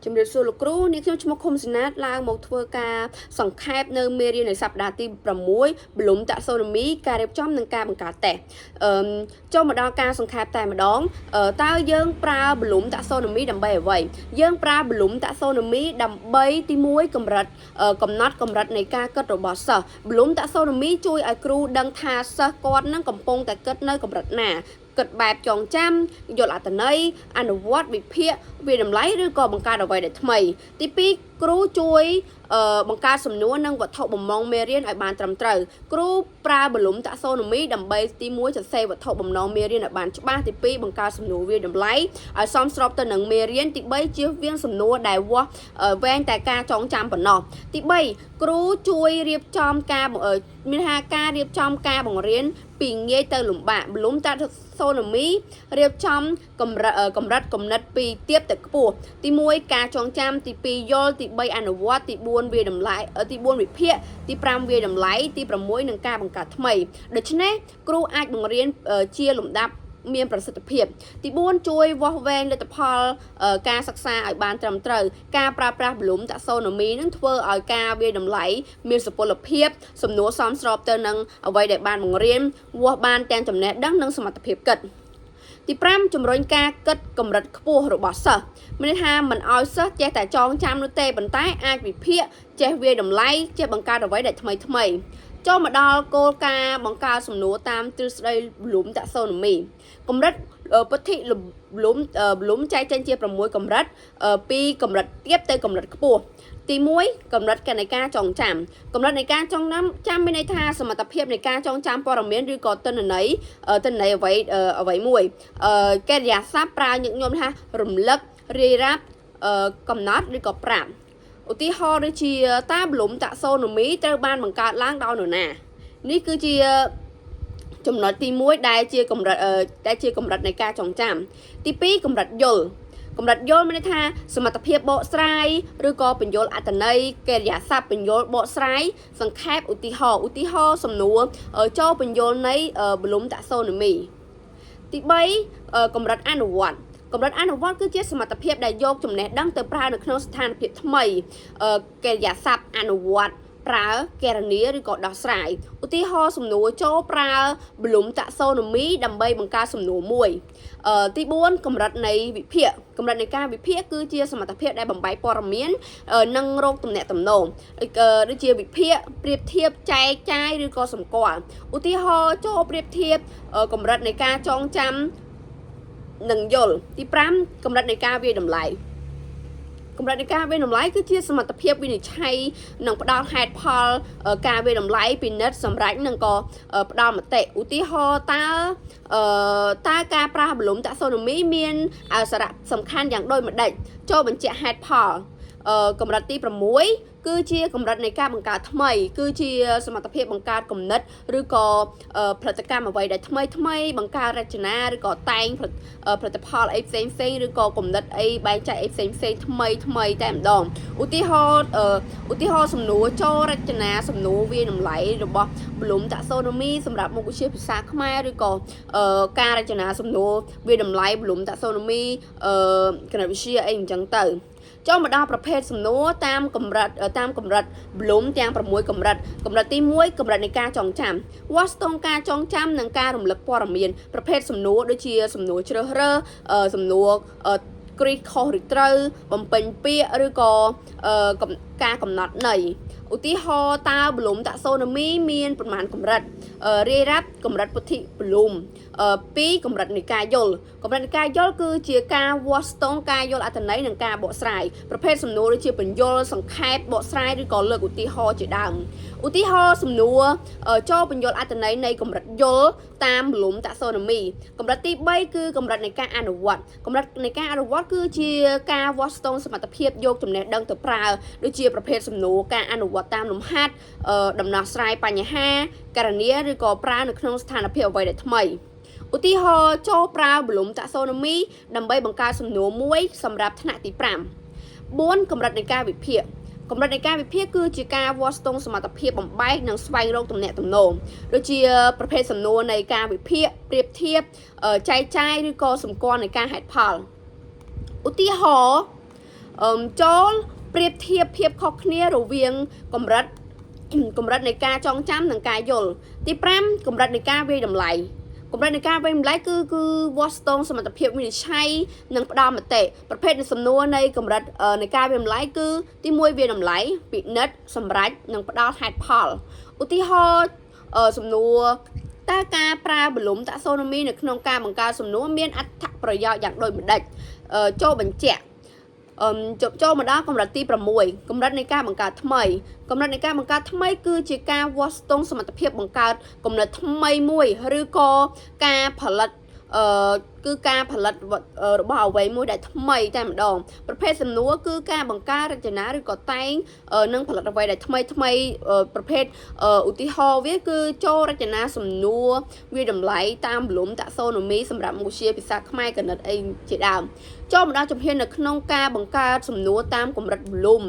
ជំរាបសួរលោកគ្រូនាងខ្ញុំឈ្មោះខុមស៊ីណាតឡើងមកធ្វើការសង្ខេបនៅមេរៀននៃសប្តាហ៍ទី6 Bloom Taxonomy ការរៀបចំនិងការបង្កើតតេស្តអឺចូលមកដល់ការសង្ខេបតែម្ដងតើយើងប្រើ Bloom Taxonomy ដើម្បីអ្វីយើងប្រើ Bloom Taxonomy ដើម្បីទី1កម្រិតកំណត់កម្រិតនៃការគិតរបស់សិស្ស Bloom Taxonomy ជួយឲ្យគ្រូដឹងថាសិស្សគាត់នឹងកំពុងតែគិតនៅកម្រិតណាគិតបែបចងចាំយល់អត្ថន័យអនុវត្តវិភាគវាយតម្លៃឬក៏បង្កើតអ្វីដែលថ្មីទី2គ្រូជួយបង្កើតសំណួរនិងវត្ថុបំណងមេរៀនឲ្យបានត្រឹមត្រូវគ្រូប្រើ Bloom Taxonomy ដើម្បីទី1សរសេរវត្ថុបំណងមេរៀនឲ្យបានច្បាស់ទី2បង្កើតសំណួរវាយតម្លៃឲ្យសមស្របទៅនឹងមេរៀនទី3ជៀសវាងសំណួរដែលវាស់វែងតែការចងចាំប៉ុណ្ណោះទី3គ្រូជួយរៀបចំការមានថាការរៀបចំការបង្រៀនពីងាយទៅលំបាក Bloom Taxonomy រៀបចំកម្រិតកម្រិតគំនិតពីទាបទៅខ្ពស់ទី1ការចងចាំទី2យល់ទី3អនុវត្តទី4វាយតម្លៃទី4វិភាគទី5វាយតម្លៃទី6នឹងការបង្កើតថ្មីដូច្នេះគ្រូអាចបង្រៀនជាលំដាប់មានប្រសិទ្ធភាពទី4ជួយវាស់វែងលទ្ធផលការសិក្សាឲ្យបានត្រឹមត្រូវការប្រើប្រាស់ Bloom Taxonomy នឹងធ្វើឲ្យការវាយតម្លៃមានសុពលភាពសំណួរសមស្របទៅនឹងអ្វីដែលបានបង្រៀនវាស់បានទាំងចំណេះដឹងនិងសមត្ថភាពគិតទី5ជំរុញការគិតកម្រិតខ្ពស់របស់សិស្សមានន័យថាមិនឲ្យសិស្សចេះតែចងចាំនោះទេប៉ុន្តែអាចវិភាគចេះវាយតម្លៃចេះបង្កើតអ្វីដែលថ្មីថ្មីចូលមកដល់គោលការណ៍បង្កើតសំណួរតាមទ្រឹស្ដី Bloom Taxonomy កម្រិតពុទ្ធិ Bloom ចែកចេញជា6កម្រិតពីកម្រិតទាបទៅកម្រិតខ្ពស់ទី1កម្រិតនៃការចងចាំកម្រិតនៃការចងចាំមានន័យថាសមត្ថភាពនៃការចងចាំព័ត៌មានឬក៏ទិន្នន័យទិន្នន័យអ្វីអ្វីមួយកិរិយាសព្ទប្រើញឹកញាប់ថារំលឹករាយរាប់កំណត់ឬក៏ប្រាប់ឧទាហរណ៍ដូចជាតើ Bloom Taxonomy ត្រូវបានបង្កើតឡើងដោយនរណានេះគឺជាចំណុចទី1ដែលជាកម្រិតនៃការចងចាំទី2កម្រិតយល់កម្រិតយល់មានន័យថាសមត្ថភាពបកស្រាយឬក៏ពន្យល់អត្ថន័យកិរិយាសព្ទពន្យល់បកស្រាយសង្ខេបឧទាហរណ៍ឧទាហរណ៍សំណួរចូលពន្យល់នៃ Bloom Taxonomy ទី3កម្រិតអនុវត្តកម្រិតអនុវត្តគឺជាសមត្ថភាពដែលយកចំណេះដឹងទៅប្រើនៅក្នុងស្ថានភាពថ្មីកិរិយាសព្ទអនុវត្តប្រើគណនាឬក៏ដោះស្រាយឧទាហរណ៍សំណួរចូលប្រើ Bloom Taxonomy ដើម្បីបង្កើតសំណួរមួយទី4កម្រិតនៃវិភាគកម្រិតនៃការវិភាគគឺជាសមត្ថភាពដែលបំបែកព័ត៌មាននិងរកទំនាក់ទំនងដូចជាវិភាគប្រៀបធៀបចែកចាយឬក៏សម្គាល់ឧទាហរណ៍ចូលប្រៀបធៀបកម្រិតនៃការចងចាំនិងយល់ទី5កម្រិតនៃការវាយតម្លៃកម្រិតនៃការវាយតម្លៃគឺជាសមត្ថភាពវិនិច្ឆ័យនិងផ្ដល់ហេតុផលការវាយតម្លៃពិនិត្យសម្រេចនិងក៏ផ្ដល់មតិឧទាហរណ៍តើតើការប្រើ Bloom Taxonomy មានសារៈសំខាន់យ៉ាងដូចម្ដេចចូលបញ្ជាក់ហេតុផលកម្រិតទី6គឺជាកម្រិតនៃការបង្កើតថ្មី គឺជាសមត្ថភាពបង្កើតគំនិតឬក៏ផលិតកម្មអ្វីដែលថ្មីថ្មីបង្កើតរចនាឬក៏តែងផលិតផលអីផ្សេងផ្សេងឬក៏គំនិតអីបែងចែកអីផ្សេងផ្សេងថ្មីថ្មីតែម្ដងឧទាហរណ៍ឧទាហរណ៍សំណួរចូលរចនាសំណួរវាយតម្លៃរបស់ Bloom Taxonomy សម្រាប់មុខវិជ្ជាភាសាខ្មែរឬក៏ការរចនាសំណួរវាយតម្លៃ Bloom Taxonomy គណិតវិទ្យាអីអញ្ចឹងទៅចូលមកដល់ប្រភេទសំណួរតាមកម្រិតតាមកម្រិត Bloom ទាំង6កម្រិតកម្រិតទី1កម្រិតនៃការចងចាំវាស់ស្ទង់ការចងចាំនិងការរំលឹកព័ត៌មានប្រភេទសំណួរដូចជាសំណួរជ្រើសរើសសំណួរគ្រីសខុសឬត្រូវបំពេញពាក្យឬក៏ការកំណត់ន័យឧទាហរណ៍តើ Bloom Taxonomy មានប្រមាណកម្រិតរាយរាប់កម្រិតពុទ្ធិ Bloom 2កម្រិតនៃការយល់កម្រិតនៃការយល់គឺជាការវាស់ស្ទង់ការយល់អត្ថន័យនិងការបកស្រាយប្រភេទសំណួរដូចជាពន្យល់សង្ខេបបកស្រាយឬក៏លើកឧទាហរណ៍ជាដើមឧទាហរណ៍សំណួរចូលពន្យល់អត្ថន័យនៃកម្រិតយល់តាម Bloom Taxonomy កម្រិតទី3គឺកម្រិតនៃការអនុវត្តកម្រិតនៃការអនុវត្តគឺជាការវាស់ស្ទង់សមត្ថភាពយកចំណេះដឹងទៅប្រើដូចជាប្រភេទសំណួរការអនុវត្តតាមលំហាត់ដំណោះស្រាយបញ្ហាករណីឬក៏ប្រើនៅក្នុងស្ថានភាពអ្វីដែលថ្មីឧទាហរណ៍ចូលប្រើ Bloom Taxonomy ដើម្បីបង្កើតសំណួរមួយសម្រាប់ថ្នាក់ទី5 4កម្រិតនៃការវិភាគកម្រិតនៃការវិភាគគឺជាការវាស់ស្ទង់សមត្ថភាពបំបែកនិងស្វែងរកទំនាក់ទំនងដូចជាប្រភេទសំណួរនៃការវិភាគប្រៀបធៀបចែកចាយឬក៏សម្គាល់នៃការហេតុផលឧទាហរណ៍ ចូលប្រៀបធៀបភាពខុសគ្នារវាងកម្រិតកម្រិតនៃការចងចាំនិងការយល់ទី5កម្រិតនៃការវាយតម្លៃកម្រិតនៃការវាយតម្លៃគឺវាស់ស្ទង់សមត្ថភាពវិនិច្ឆ័យនិងផ្ដល់មតិប្រភេទនៃសំណួរនៃកម្រិតនៃការវាយតម្លៃគឺទី1វាយតម្លៃពិនិត្យសម្រេចនិងផ្ដល់ហេតុផលឧទាហរណ៍សំណួរតើការប្រើBloom taxonomy នៅក្នុងការបង្កើតសំណួរមានអត្ថប្រយោជន៍យ៉ាងដូចម្ដេចចូលបញ្ជាក់ចូលមកដល់កម្រិតទី6កម្រិតនៃការបង្កើតថ្មីកម្រិតនៃការបង្កើតថ្មីគឺជាការវាស់ស្ទង់សមត្ថភាពបង្កើតគំនិតថ្មីមួយឬក៏ការផលិតគឺការផលិតរបស់អ្វីមួយដែលថ្មីតែម្ដងប្រភេទសំណួរគឺការបង្កើតរចនាឬក៏តែងនិងផលិតអ្វីដែលថ្មីថ្មីប្រភេទឧទាហរណ៍វាគឺចូលរចនាសំណួរវាតម្លៃតាម Bloom taxonomy សម្រាប់មុខវិជ្ជាភាសាខ្មែរគណិតអីជាដើមចូលមកដល់ជំហាននៅក្នុងការបង្កើតសំណួរតាមកម្រិត Bloom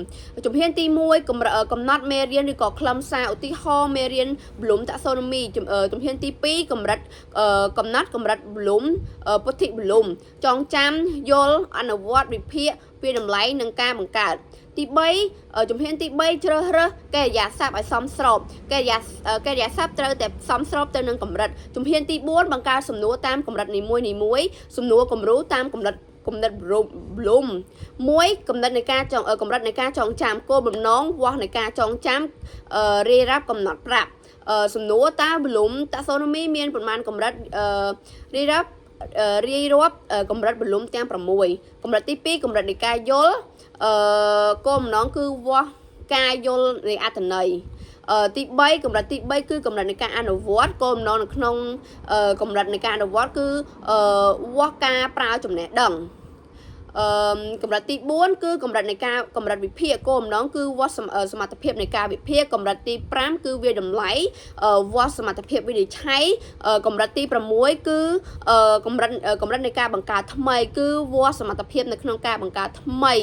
ជំហានទី1កម្រិតកំណត់មេរៀនឬក៏ខ្លឹមសារឧទាហរណ៍មេរៀន Bloom taxonomy ជំហានទី2កម្រិតកំណត់កម្រិត Bloom ពុទ្ធិ Bloom ចងចាំយល់អនុវត្តវិភាគពីតម្លៃនិងការបង្កើតទី3ជំហានទី3ជ្រើសរើសកិរិយាសព្ទឲ្យសមស្របកិរិយាសព្ទត្រូវតែសមស្របទៅនឹងកម្រិតជំហានទី4បង្កើតសំណួរតាមកម្រិតនីមួយនីមួយសំណួរគំរូតាមកម្រិតគំនិត Bloom 1កម្រិតនៃការចងកម្រិតនៃការចងចាំគោលបំណងវាស់នៃការចងចាំរាយរាប់កំណត់ប្រាប់សំណួរតើ Bloom taxonomy មានប្រមាណកម្រិតរាយរាប់រាយរាប់កម្រិត Bloom ទាំង6កម្រិតទី2កម្រិតនៃការយល់គោលបំណងគឺវាស់ការយល់នៃអត្ថន័យទី3កម្រិតទី3គឺកម្រិតនៃការអនុវត្តគោលបំណងនៅក្នុងកម្រិតនៃការអនុវត្តគឺវាស់ការប្រើចំណេះដឹងកម្រិតទី4គឺកម្រិតនៃការកម្រិតវិភាគគោលបំណងគឺវាស់សមត្ថភាពនៃការវិភាគកម្រិតទី5គឺវាតម្លៃវាស់សមត្ថភាពវិនិច្ឆ័យកម្រិតទី6គឺកម្រិតនៃការបង្កើតថ្មីគឺវាស់សមត្ថភាពនៅក្នុងការបង្កើតថ្មី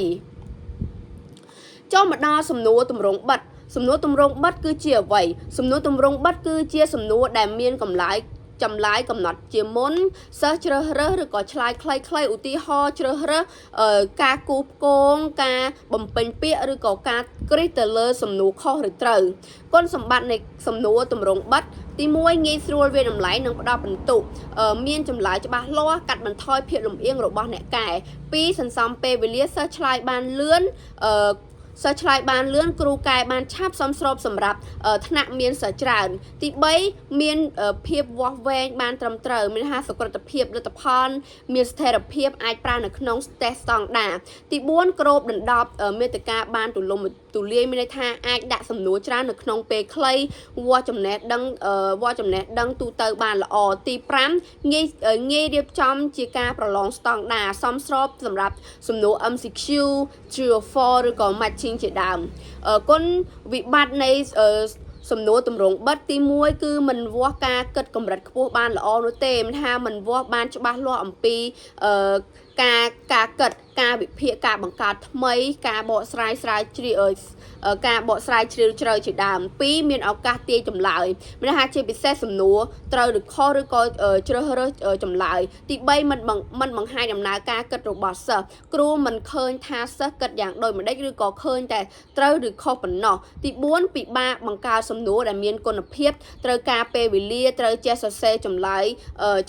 ចូលមកដល់សំណួរទម្រង់បិទសំណួរទម្រង់បិទគឺជាអ្វីសំណួរទម្រង់បិទគឺជាសំណួរដែលមានកម្លាយចម្លើយកំណត់ជាមុនសិស្សជ្រើសរើសឬក៏ឆ្លើយខ្លីៗឧទាហរណ៍ជ្រើសរើសការគូផ្គងការបំពេញពាក្យឬក៏ការគ្រិះទៅលើសំណួរខុសឬត្រូវគុណសម្បត្តិនៃសំណួរទម្រង់បិទទី1ងាយស្រួលវាតម្លៃនិងផ្ដល់ពិន្ទុមានចម្លើយច្បាស់លាស់កាត់បន្ថយភាពលំអៀងរបស់អ្នកកែ2សន្សំពេលវេលាសិស្សឆ្លើយបានលឿនសិស្សឆ្លើយបានលឿនគ្រូកែបានឆាប់សមស្របសម្រាប់ថ្នាក់មានសិស្សច្រើនទី3មានភាពវាស់វែងបានត្រឹមត្រូវមានថាសុក្រឹតភាពលទ្ធផលមានស្ថិរភាពអាចប្រើនៅក្នុងតេស្តស្តង់ដាទី4គ្របដណ្ដប់មេត្តាបានទូលំទូលាយមានន័យថាអាចដាក់សំណួរច្រើននៅក្នុងពេលខ្លីវាស់ចំណេះដឹងវាស់ចំណេះដឹងទូទៅបានល្អទី5ងាយងាយរៀបចំជាការប្រឡងស្តង់ដាសមស្របសម្រាប់សំណួរ MCQ True or False ឬក៏ matching ជាដើមគុណវិបត្តិនៃសំណួរទម្រង់បិទទី1គឺមិនវាស់ការគិតកម្រិតខ្ពស់បានល្អនោះទេមិនថាមិនវាស់បានច្បាស់លាស់អំពីការគិតការវិភាគការបង្កើតថ្មីការបកស្រាយស្រាវជ្រាវការបកស្រាយជ្រាលជ្រៅជាដើម2មានឱកាសទាយចម្លើយមានថាជាពិសេសសំណួរត្រូវឬខុសឬក៏ជ្រើសរើសចម្លើយទី3មិនបង្ហាញដំណើរការគិតរបស់សិស្សគ្រូមិនឃើញថាសិស្សគិតយ៉ាងដូចម្ដេចឬក៏ឃើញតែត្រូវឬខុសប៉ុណ្ណោះទី4ពិបាកបង្កើតសំណួរដែលមានគុណភាពត្រូវការពេលវេលាត្រូវចេះសរសេរចម្លើយ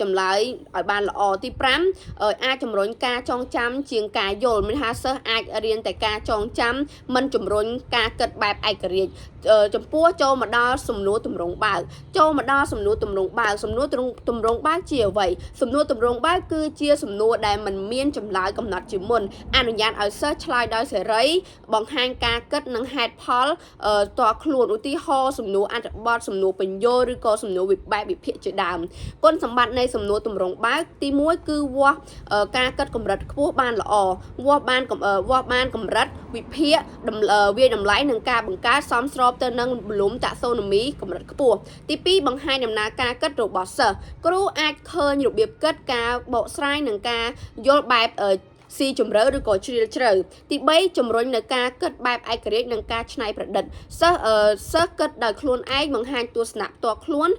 ចម្លើយឲ្យបានល្អទី5អាចជំរុញការចងចាំជាងការយល់មានថាសិស្សអាចរៀនតែការចងចាំមិនជំរុញការគិតបែបឯករាជ្យចំពោះចូលមកដល់សំណួរទម្រង់បើកចូលមកដល់សំណួរទម្រង់បើកសំណួរទម្រង់បើកជាអ្វីសំណួរទម្រង់បើកគឺជាសំណួរដែលមិនមានចម្លើយកំណត់ជាមុនអនុញ្ញាតឲ្យសិស្សឆ្លើយដោយសេរីបង្ហាញការគិតនិងហេតុផលផ្ទាល់ខ្លួនឧទាហរណ៍សំណួរអត្ថបទសំណួរពន្យល់ឬក៏សំណួរវិបែបវិភាគជាដើមគុណសម្បត្តិនៃសំណួរទម្រង់បើកទី1គឺវាស់ការគិតកម្រិតខ្ពស់បានល្អវាស់បានកម្រិតវិភាគវាតម្លៃនិងការបង្កើតសមស្របទៅនឹង Bloom taxonomy កម្រិតខ្ពស់ទី2បង្ហាញដំណើរការគិតរបស់សិស្សគ្រូអាចឃើញរបៀបគិតការបកស្រាយនិងការយល់បែប ស៊ីជម្រៅឬក៏ជ្រាលជ្រៅទី3ជំរុញនៅការគិតបែបឯករាជ្យនិងការច្នៃប្រឌិតសិស្សសិស្សគិតដោយខ្លួនឯងបង្ហាញទស្សនៈផ្ទាល់ខ្លួន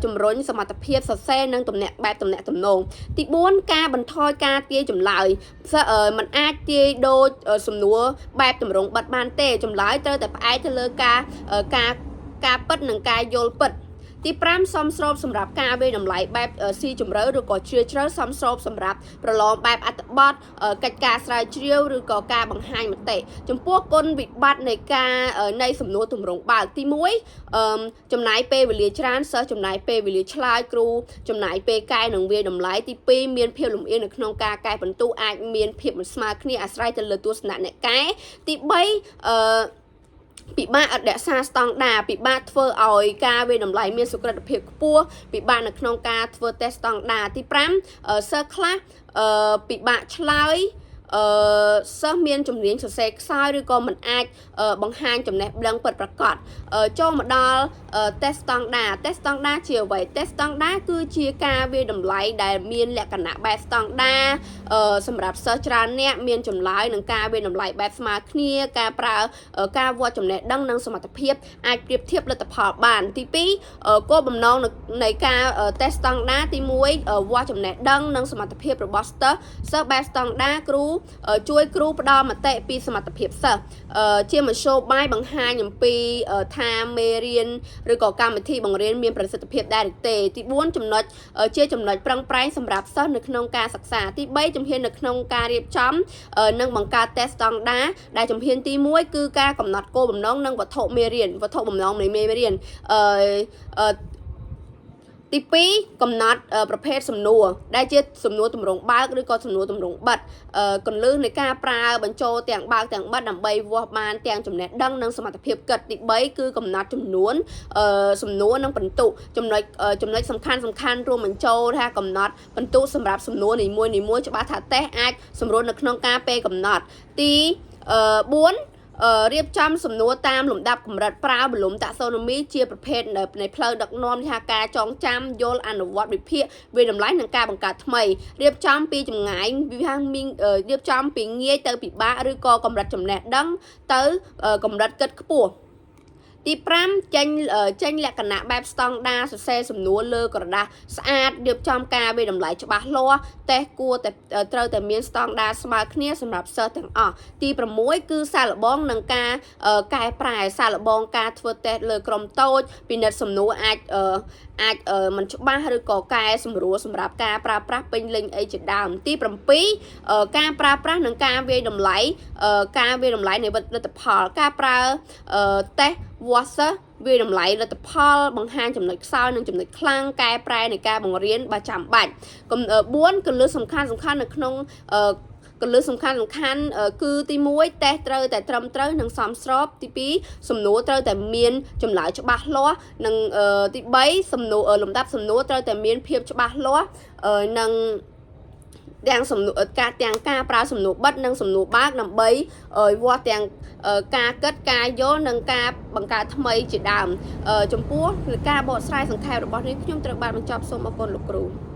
ជំរុញសមត្ថភាពសរសេរនិងទំនាក់បែបទំនាក់ទំនងទី4ការបន្ថយការទាយចម្លើយសិស្សមិនអាចទាយដូចសំណួរបែបទម្រង់បិទបានទេចម្លើយត្រូវតែផ្អែកទៅលើការការការពិតនិងការយល់ពិតទី5សមស្របសម្រាប់ការវាយតម្លៃបែបស៊ីជម្រៅឬក៏ជ្រាលជ្រៅសមស្របសម្រាប់ប្រឡងបែបអត្ថបទកិច្ចការស្រាវជ្រាវឬក៏ការបង្ហាញមតិចំពោះគុណវិបត្តិនៃការនៃសំណួរទម្រង់បើកទី1អឺចំណាយពេលវេលាច្រើនសិស្សចំណាយពេលវេលាឆ្លើយគ្រូចំណាយពេលកែនិងវាយតម្លៃទី2មានភាពលំអៀងនៅក្នុងការកែពិន្ទុអាចមានភាពមិនស្មើគ្នាអាស្រ័យទៅលើទស្សនៈអ្នកកែទី3អឺពិបាកអត់រក្សាស្តង់ដារពិបាកធ្វើឲ្យការវាយតម្លៃមានសុក្រឹតភាពខ្ពស់ពិបាកនៅក្នុងការធ្វើតេស្តស្តង់ដារទី5សិស្សខ្លះអឺពិបាកឆ្លើយអឺសិស្សមានជំនាញសរសេរខ្សោយឬក៏មិនអាចបង្ហាញចំណេះដឹងពិតប្រាកដចូលមកដល់តេស្តស្តង់ដាតេស្តស្តង់ដាជាអ្វីតេស្តស្តង់ដាគឺជាការវាយតម្លៃដែលមានលក្ខណៈបែបស្តង់ដាសម្រាប់សិស្សច្រើនអ្នកមានចម្លើយនិងការវាយតម្លៃបែបស្មើគ្នាការប្រើការវាស់ចំណេះដឹងនិងសមត្ថភាពអាចប្រៀបធៀបលទ្ធផលបានទី2គោលបំណងនៃការតេស្តស្តង់ដាទី1វាស់ចំណេះដឹងនិងសមត្ថភាពរបស់សិស្សសិស្សបែបស្តង់ដាគ្រូជួយគ្រូផ្ដល់មតិពីសមត្ថភាពសិស្សជាមធ្យោបាយបង្ហាញអំពីថាមេរៀនឬក៏កម្មវិធីបង្រៀនមានប្រសិទ្ធភាពដែរឬទេទី4ចំណុចជាចំណុចប្រឹងប្រែងសម្រាប់សិស្សនៅក្នុងការសិក្សាទី3ជំហាននៅក្នុងការរៀបចំនិងបង្កើតតេស្តស្តង់ដាដែលជំហានទី1គឺការកំណត់គោលបំណងនិងវត្ថុមេរៀនវត្ថុបំណងនៃមេរៀនអឺទី2កំណត់ប្រភេទសំណួរដែលជាសំណួរទម្រង់បើកឬក៏សំណួរទម្រង់បិទគន្លឹះនៃការប្រើបញ្ចូលទាំងបើកទាំងបិទដើម្បីវាស់បានទាំងចំណេះដឹងនិងសមត្ថភាពគិតទី3គឺកំណត់ចំនួនសំណួរនិងពិន្ទុចំណុចចំណុចសំខាន់សំខាន់រួមបញ្ចូលថាកំណត់ពិន្ទុសម្រាប់សំណួរនីមួយនីមួយច្បាស់ថាតេស្តអាចសម្រួលនៅក្នុងការពេលកំណត់ទី4រៀបចំសំណួរតាមលំដាប់កម្រិតប្រើ Bloom Taxonomy ជាប្រភេទនៃផ្លូវដឹកនាំថាការចងចាំយល់អនុវត្តវិភាគវាយតម្លៃនិងការបង្កើតថ្មីរៀបចំពីចម្ងាយវាមានរៀបចំពីងាយទៅពិបាកឬក៏កម្រិតចំណេះដឹងទៅកម្រិតគិតខ្ពស់ទី5ចេញចេញលក្ខណៈបែបស្តង់ដារសរសេរសំណួរលើក្រដាសស្អាតរៀបចំការវាយតម្លៃច្បាស់លាស់តេស្តគួរតែត្រូវតែមានស្តង់ដារស្មើគ្នាសម្រាប់សិស្សទាំងអស់ទី6គឺសាកល្បងនិងការកែប្រែសាកល្បងការធ្វើតេស្តលើក្រុមតូចពិនិត្យសំណួរអាចអាចមិនច្បាស់ឬក៏កែសម្រួលសម្រាប់ការប្រើប្រាស់ពេញលេញអីជាដើមទី7ការប្រើប្រាស់និងការវាយតម្លៃការវាយតម្លៃនៃលទ្ធផលការប្រើតេស្តវាស់សិស្សវាយតម្លៃលទ្ធផលបង្ហាញចំណុចខ្សោយនិងចំណុចខ្លាំងកែប្រែនៃការបង្រៀនបើចាំបាច់4គន្លឹះសំខាន់សំខាន់នៅក្នុងគន្លឹះសំខាន់សំខាន់គឺទី1តេស្តត្រូវតែត្រឹមត្រូវនិងសមស្របទី2សំណួរត្រូវតែមានចម្លើយច្បាស់លាស់និងទី3សំណួរលំដាប់សំណួរត្រូវតែមានភាពច្បាស់លាស់និងទាំងសំណួរការទាំងការប្រើសំណួរបិទនិងសំណួរបើកដើម្បីវាស់ទាំងការគិតការយល់និងការបង្កើតថ្មីជាដើមចំពោះការបកស្រាយសង្ខេបរបស់នេះខ្ញុំត្រូវបានបញ្ចប់សូមអរគុណលោកគ្រូ។